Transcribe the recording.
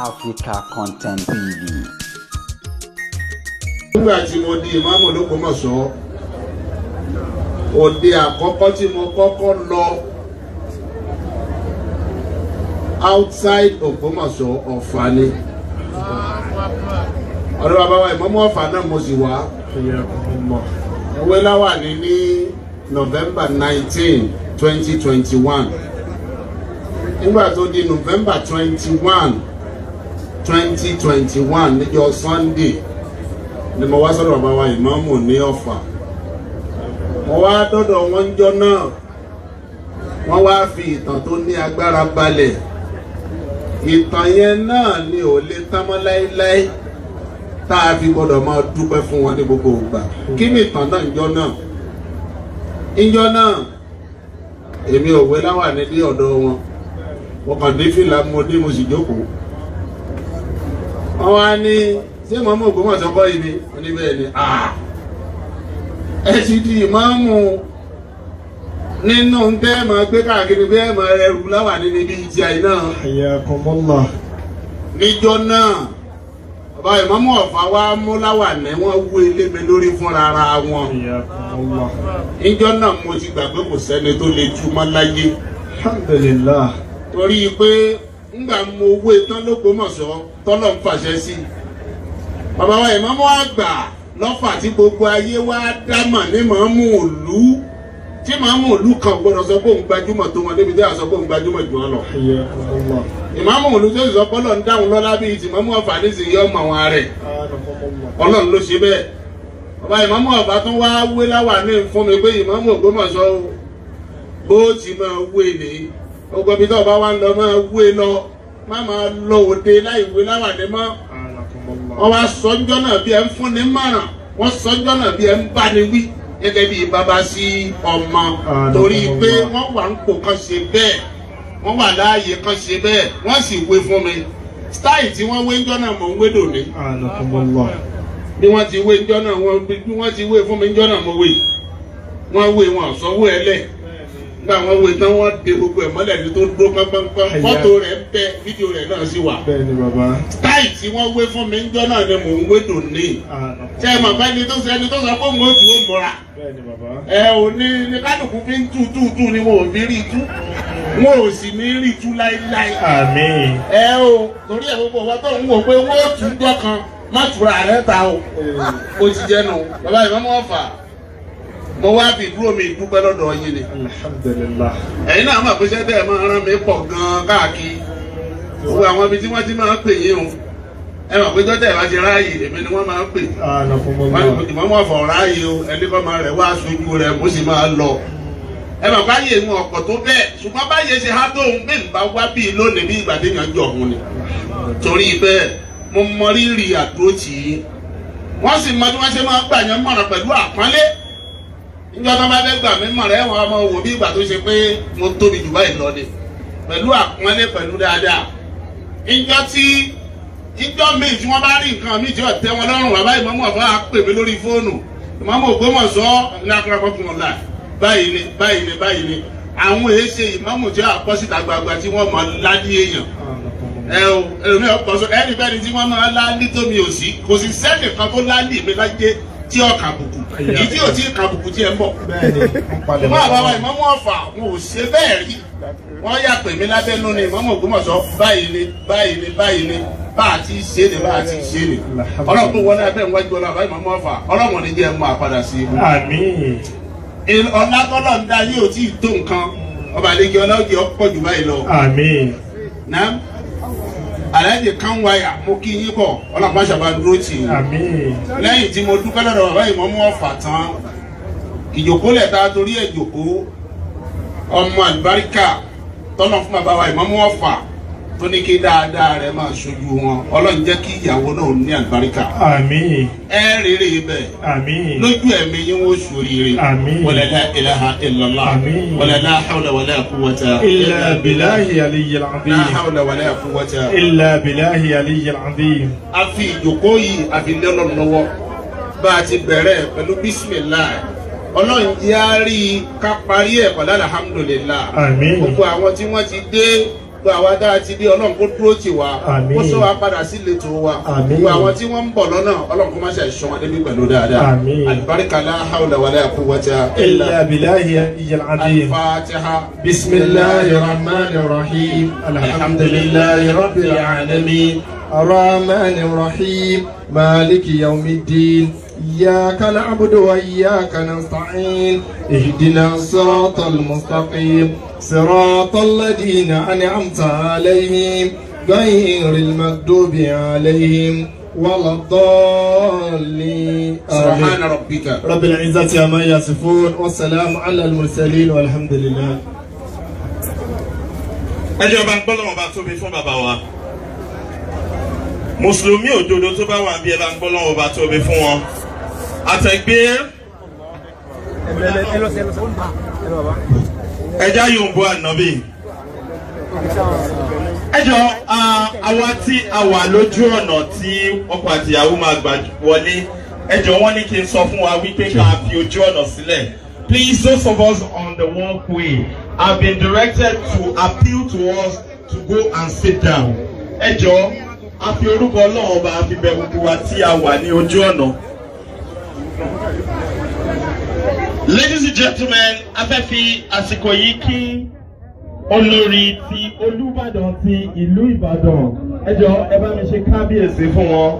Africa Content TV. Nígbà tí mo di ìmáàmù l'Ógbómọ̀ṣọ́, òde àkọ́kọ́ tí mo kọ́kọ́ lọ outside Ògbómọ̀ṣọ́, Ọ̀fà ni. Ọ̀dọ̀ bàbá wa ìmáàmù Ọ̀fà náà mo sì wá. Ewé láwàní ní November 19, 2021. Nígbà tó di November 21, 2021, níjọ́ Sunday ni mo wá sọ́dọ̀ bàbá wa ìmáàmù ní Ọ̀fà. Mo wá dọ́dọ̀ wọn jọ náà, wọ́n wá fi ìtàn tó ní agbára balẹ̀. Ìtàn yẹn náà ni ò lè tán mọ́ láéláé, tá a fi gbọ́dọ̀ máa dúpẹ́ fún wọn ní gbogbo ìgbà. Kí ni ìtàn náà? Ìjọ náà, ìjọ náà, èmi ò wé láwàní ní ọ̀dọ̀ wọn. Mo kàn dé fìlà, mo dé, mo sì jókòó. Wọ́n wá ní, "Ṣé mọ́mú Ògbómọ̀ṣọ́ kọ́ yìí ni?" Wọ́n ní, "Bẹ́ẹ̀ ni." Ẹ ti di ìmáàmù nínú tẹ́ máa gbé káàkiri, bẹ́ẹ̀ máa rẹrù láwàní níbi ìtì àyè náà. Hayyakumullah. Níjọ́ náà, bàbá ìmáàmù Ọ̀fà wa mú láwàní, wọ́n wú ilé mi lórí fúnra ara wọn. Hayyakumullah. Níjọ́ náà, mo ti gbà pé kò sẹ́ni tó lè tú mọ́ láyé. Alhamdulillah. Torí pé ńgbà mo wé tán l'Ógbómọ̀ṣọ́, tọ́lọ̀ ń fàṣẹ sí bàbá wa ìmáàmù àgbà lọ́fà tí gbogbo ayé wá dámà ní màámù òlú, tí màámù òlú kan gbọ́dọ̀ sọ pé òun gbajúmọ̀ tó wọn débi tí a sọ pé òun gbajúmọ̀ jù wọn lọ. Hayyakumullah. Ìmáàmù òlú tó sọ pé Ọlọ́run dáhùn lọ́lá bíi ti màámù Ọ̀fà nísìnyí, ọmọ àwọn rẹ̀. Anakumullah. Ọlọ́run ló ṣe bẹ́ẹ̀. Bàbá ìmáàmù Ọ̀fà tún wá wé láwàní fún mi pé, "Ìmáàmù Ògbómọ̀ṣọ́ o, bó ti máa wé ní gbogbo ibi tó bá wá ń lọ, máa wé lọ, má máa lọ òde láì wé láwàní mọ́." Anakumullah. Wọ́n wá sọ́njọ́ náà bí ẹ ń fúnni mọ̀ràn, wọ́n sọ́njọ́ náà bí ẹ ń bá ni wí gẹ́gẹ́ bí bàbá sí ọmọ, torí pé wọ́n wà ń pò kan ṣe bẹ́ẹ̀, wọ́n wà láàyè kan ṣe bẹ́ẹ̀, wọ́n sì wé fún mi. Style tí wọ́n wé ńjọ́ náà, mò ń wé dòní. Anakumullah. Bí wọ́n ti wé ńjọ́ náà, wọ́n bí wọ́n ti wé fún mi ńjọ́ náà, mo wé. Wọ́n wé, wọn sọ́wọ́ ẹ lẹ̀. Nígbà wọ́n wé tán, wọ́n de gbogbo ẹ̀ mọ́lẹ̀ ní tó dúró pánpánpán. Fọ́tò rẹ̀ ń bẹ, fídíò rẹ̀ náà sì wà. Bẹ́ẹ̀ni bàbá. Style tí wọ́n wé fún mi ńjọ́ náà ni mò ń wé dòní. Ṣé ẹ mọ̀ pé ẹni tó sọ pé òun ó tù ó múra? Bẹ́ẹ̀ni bàbá. Ẹ ò ní ní kálukú fi ń tú tú tú ni wọn ò fi rí tú, wọn ò sì ní rí tú láéláé. Àmín. Ẹ o, torí ẹ gbogbo wa tó ń wò pé wọn ò tún jọ kan, má tura rẹ ta o. Ó ti jẹnu bàbá ìmọ̀mọ́ Ọ̀fà, mo wá fi dúró mi dúpẹ́ lọ́dọ̀ yín ni. Alhamdulillah. Ẹ̀yin náà mọ̀ pé iṣẹ́ tẹ́ ẹ máa rán mi pọ̀ gan-an káàkiri gbogbo àwọn ibi tí wọ́n ti máa ń pè yín o. Ẹ mọ̀ pé jọ́tẹ̀ bá ti ráàyè, èmi ni wọ́n máa ń pè. Anakumullah. Ìmọ̀mọ́ Ọ̀fà ráàyè o, ẹni kọ́ máa rẹ̀ wá aṣojú rẹ̀, mo sì máa lọ. Ẹ mọ̀ báyìí ń ọ̀pọ̀ tó bẹ́ẹ̀, ṣùgbọ́n báyìí ṣe há tóun bí n bá wá bíi lónìí, bí ìgbà téèyàn jọ òun ni. Torí bẹ́ẹ̀, mo mọ rírì àdúró tì í. Wọ́n sì mọ bí wọ́n ṣe máa ń gbà yẹn mọ̀ràn pẹ̀lú àpọ́nlé. Níjọ́ tó bá fẹ́ gbà mí mọ̀ràn, ẹ̀wọ̀n ọmọ wò bí ìgbà tó ṣe pé mo tóbi jù báyìí lọ ni, pẹ̀lú àpọ́nlé, pẹ̀lú dáadáa. Níjọ́ tí ìjọ́ míì tí wọ́n bá rí nǹkan míì tí ó tẹ́ wọn lọ́rùn, bàbá ìmọ̀mù Ọ̀fà á pè mí lórí fóònù, "Ìmọ̀mù Ògbómọ̀ṣọ́ ní akérèkọ́kùn ọ̀la, báyìí ni, báyìí ni, báyìí ni." Àwọn èyí ṣe ìmọ̀mù tí ó pọ̀ síta gbangba tí wọ́n mọ̀ ládìí èèyàn. Ẹ o, ẹlòmíì ọ̀pọ̀ sọ ẹni bẹ́ẹ̀ ni tí wọ́n máa lálí tó mi ò sí. Kò sí sẹ́nìkan tó lálí mi lájẹ́ tí ó kàbùkù, èyí tí ò tí kàbùkù tí ẹ ń bọ̀. Bẹ́ẹ̀ni, wọ́n palẹ̀. Ìmọ̀ àbáwá ìmọ̀mù Ọ̀fà, wọn ò ṣe bẹ́ẹ̀ rí. Wọ́n yà pè mí lábẹ́nú ni, "Ìmọ̀mù Ògbómọ̀ṣọ́, báyìí ni, báyìí ni, báyìí ni, bá a ti ṣe ni, bá a ti ṣe ni." Ọlọ́run tó wọlé abẹ́ ìwájú ọlọ́run àbá ìmọ̀mù Ọ̀fà, ọlọ́run ní jẹ́ mú àpadà sí ibú. Àmín. Ọlá tọ́lọ̀ ń dá yóò tí ì tó nǹkan, ọba àlejò ọlọ́jì ọ̀pọ̀ jù báyìí lọ. Àmín. Náà Aláàjì kan wáyà, mo kí yín bọ̀, ọlọ́pàá ṣàbá dúró tì í. Àmín. Lẹ́yìn tí mo dúpẹ́ lọ́dọ̀ bàbá ìmọ̀mú Ọ̀fà tán, ìjòkólẹ̀ ta torí ẹ̀ jòkó, ọmọ àlùbáríkà tọ́lọ̀ fún bàbá wa ìmọ̀mú Ọ̀fà tó ní kí dáadáa rẹ̀ máa ṣojú wọn, Ọlọ́run jẹ́ kí ìyàwó náà ní àlùbáríkà. Àmín. Ẹ rere ibẹ̀. Àmín. Lójú ẹ̀mí yín, wọ́n ṣoríire. Àmín. Wala la ilaha illallah. Àmín. Wala la hawla wala quwwata إلا بالله علي la العظيم. hawla wala quwwata. إلا بالله علي العظيم. A fi ìjòkó yìí, a fi lé Ọlọ́run lọ́wọ́. Bá a ti bẹ̀rẹ̀ pẹ̀lú bismillah, Ọlọ́run jẹ́ á rí i ká parí ẹ̀ pẹ̀lú alhamdulillah. Àmín. Gbogbo àwọn tí wọ́n ti dé Gbogbo àwa tá a ti dé, Ọlọ́run kó dúró tì wá, Àmín. kó sọ wa padà sí ìletò wa. Àmín. Gbogbo àwọn tí wọ́n ń bọ̀ lọ́nà, Ọlọ́run kó má ṣe ṣọ́ wọn débi pẹ̀lú dáadáa. Àmín. Alibarika, la hawla wala quwwata إلا بالله العلي العظيم. Al-Fatiha. بسم الله الرحمن الرحيم. الحمد لله رب العالمين، الرحمن الرحيم، مالك يوم الدين، إياك نعبد وإياك نستعين، اهدنا الصراط المستقيم، صراط الذين أنعمت عليهم، غير المغضوب عليهم ولا الضالين. آمين. سبحان ربك رب العزة عما يصفون، والسلام على المرسلين، والحمد لله. Ẹ jọ̀ọ́, bá ń gbọ́ lọ́wọ́ bá tóbi fún bàbá wa. Mùsùlùmí òdodo tó bá wà bí, ẹ bá ń gbọ́ lọ́wọ́ bá tóbi fún wọn. Àtẹ̀gbé ẹja yòǹbó ànábì. Ẹ jọ̀ọ́, àwa tí a wà lójú ọ̀nà tí ọkọ àtìyàwó máa gbà wọlé, ẹ jọ̀ọ́, wọ́n ní kí n sọ fún wa wípé ká fi ojú ọ̀nà sílẹ̀. Please, those of us on the walkway have been directed to appeal to us to go and sit down. Ẹ jọ̀ọ́, a fi orúkọ Ọlọ́run Ọba, a fi bẹ̀ gbogbo wa tí a wà ní ojú ọ̀nà. Ladies and gentlemen, a fẹ́ fi àsìkò yìí kí olórí ti Olúbàdàn ti ìlú Ìbàdàn. Ẹ jọ̀ọ́, ẹ bá mi ṣe kábíyèsí fún wọn.